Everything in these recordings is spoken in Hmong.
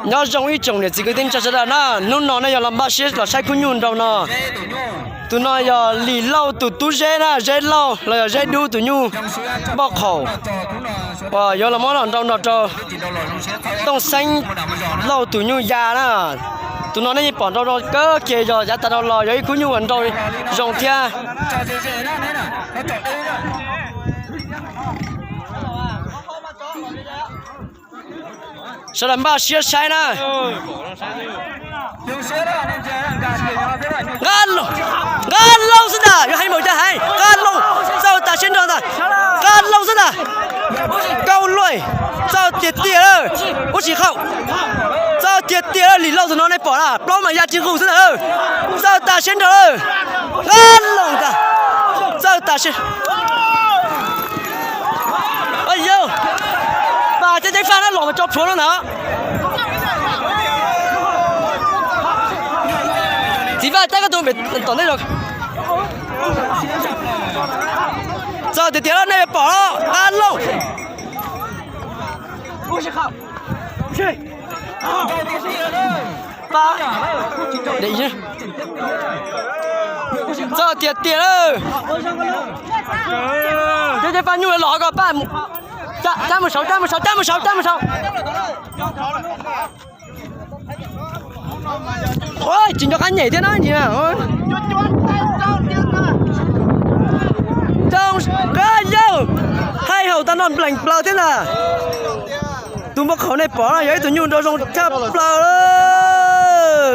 Nyob zoo ib tsoom niam txiv kwv tij neej tsa sawv daws na, hnub no nej yog los npaj siab los saib khub nyuj nrau no. Tus no yog Lis Lauj tus tub Zeb na, Zeb Lauj los yog Zeb Dub tus nyuj npauj qhaum uas yuav los muab los nrau nrog rau Tooj Xeeb Lauj tus nyuj ya na. Tus no nej yeej pom nrau kawg kiag, yog yav tas los los yog ib khub nyuj uas nrau zoo thiab. Sawv daws npaj siab saib na. Nqa loo xwb ntag, yuav hais mus cas hais, nqa loo, txawj tas siab nrog ntag. Nqa loo xwb ntag. Kaub Luj, txawj tiag tiag lawm. Ub tsis qhaum, txawj tiag tiag lawm. Lis Lauj tus no nej pom na, plaub mas ya tsis nqus xwb ntag. Txawj tas siab nrog lawm. Nqa loo ntag, txawj tas siab. Yog pas thiab ceev faj na, los mas tso plhuav no ntag. Txiv Vaj tab koj tus pem tom ntej. Txawj tiag tiag lawm, nej pom lawm, nqa loo. Txawj tiag tiag lawm. Ceev faj nyuj los ko pab. Cab mus saud, cab mus saud, cab mus saud, cab mus saud. Tsis nco qab nyem thiab na. Yawg, haib haum tag no npleem plaws thiab ntag. Tus npauj qhaum nej pom no yog ib tug nyuj nrau zoo tshaj plaws.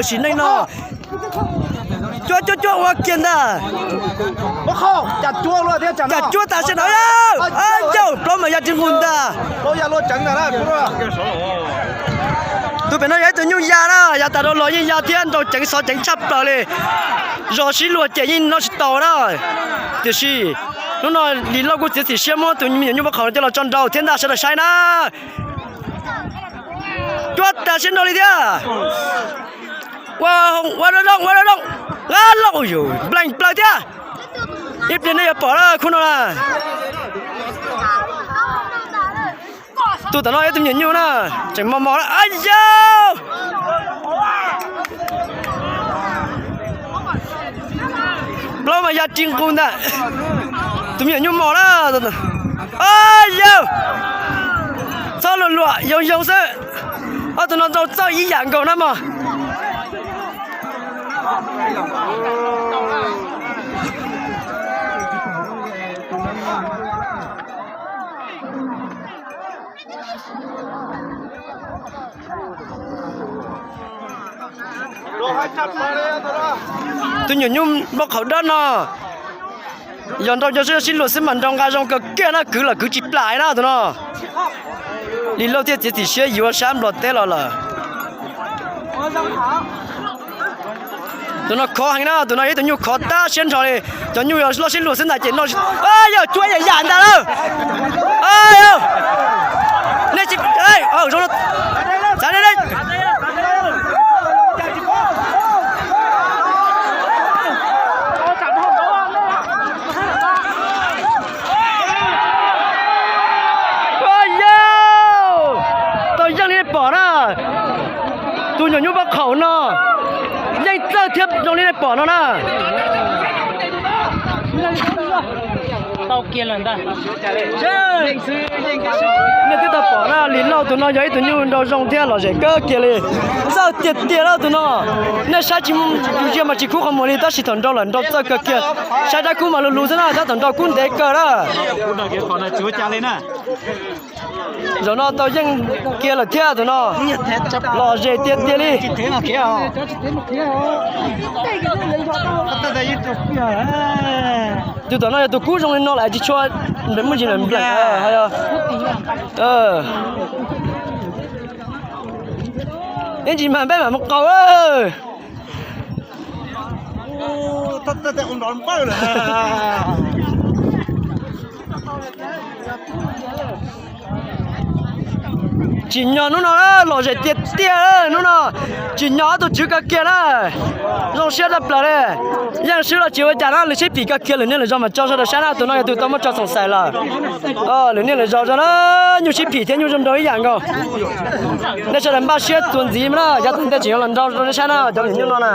Sim neej no cuab cuab cuab ua kiag ntag. Cas cuab tas sab no, yawg, plaub mas ya tsis nqus ntag. Tus pem no yog ib tug nyuj ya na, yav tas los los yeej ya thiab, nrau ceev xov ceev tshaj plaws li. Zos sib luag ces yeej noj tsis tau na. Tiam sis hnub no Lis Lauj kuj txiav txim siab muab tus me nyuam nyuj npauj qhaum no coj los tso nrau thiab ntag, sawv daws saib na. Cuab tas siab nrau li thiab. Ua, ua zoo zoo, ua zoo zoo. Nqa loo, npleem plaws thiab. Ib pliag nej yuav pom na khub no na. Tus tom no yog tus me nyuam nyuj na, tseem mos mos na. Yawg, plaub mas ya tsis nqus ntag. Tus me nyuam nyuj mos na. Yawg, txhob luag luam, yoo yoo xwb. Ob tug no nrau txawj ib yam nkaus na mog. Tus nyuam nyuj npauj qhaum dawb no yog nrau cov sib luag xwb mas nrau nqa zoo kawg kiag na, kwv los kwv tsis plam na tus no. Lis Lauj thiaj txiav txim siab yuav sab Nplog teb los lawm. Tus no khov heev na, tus no yog ib tug nyuj khov tag siab nrho li. Cov nyuj yog loj sib luag xwb ntag ces no, yog cuab yam yam ntag lawm. Nej tsis, tau yeej li nej pom na. Tus nyuam nyuj npauj qhaum no yeej txawj thiab zoo li nej pom no na. Nej twb tau pom na, Lis Lauj tus no yog ib tug nyuj nrau zoo thiab lom zem kawg kiag li. Txawj tiag tiag lawm tus no. Nej saib tsis, tus ziag mas tsis kub qhov muag li, tab sis thaum nrau lawm nrau txawj kawg kiag. Saib dab kub mas lug lug xwb na, tab tom nrau kub ntev kawg na. Zaum no tau yeej kiag lawm thiab tus no. Lom zem tiag tiag li. Tus tom no yog tus kub zoo li no lawm tsis tshua muaj ntsis npleem. Ib ntsis mas peb mam mus qaug. Tsim nyog hnub no lom zem tiag tiag hnub no, tsim nyog ob tug tswv kawg kiag na. Zoo siab tshaj plaws li. Yeej swb los tsis ua cas na, lwm sib phim kawg kiag, lwm niaj lwm zaus mas tso sawv daws saib na, tus no yog tus tau muab tso xoom xais lawm. Lwm niaj lwm zaus na, nyuj sib phim thiab nyuj zoo nraug ib yam nkaus. Nej sawv daws npaj siab txuas ntxiv na, yav tom ntej tseem yuav los nrau rau nej saib na cov me nyuam nyuj no na.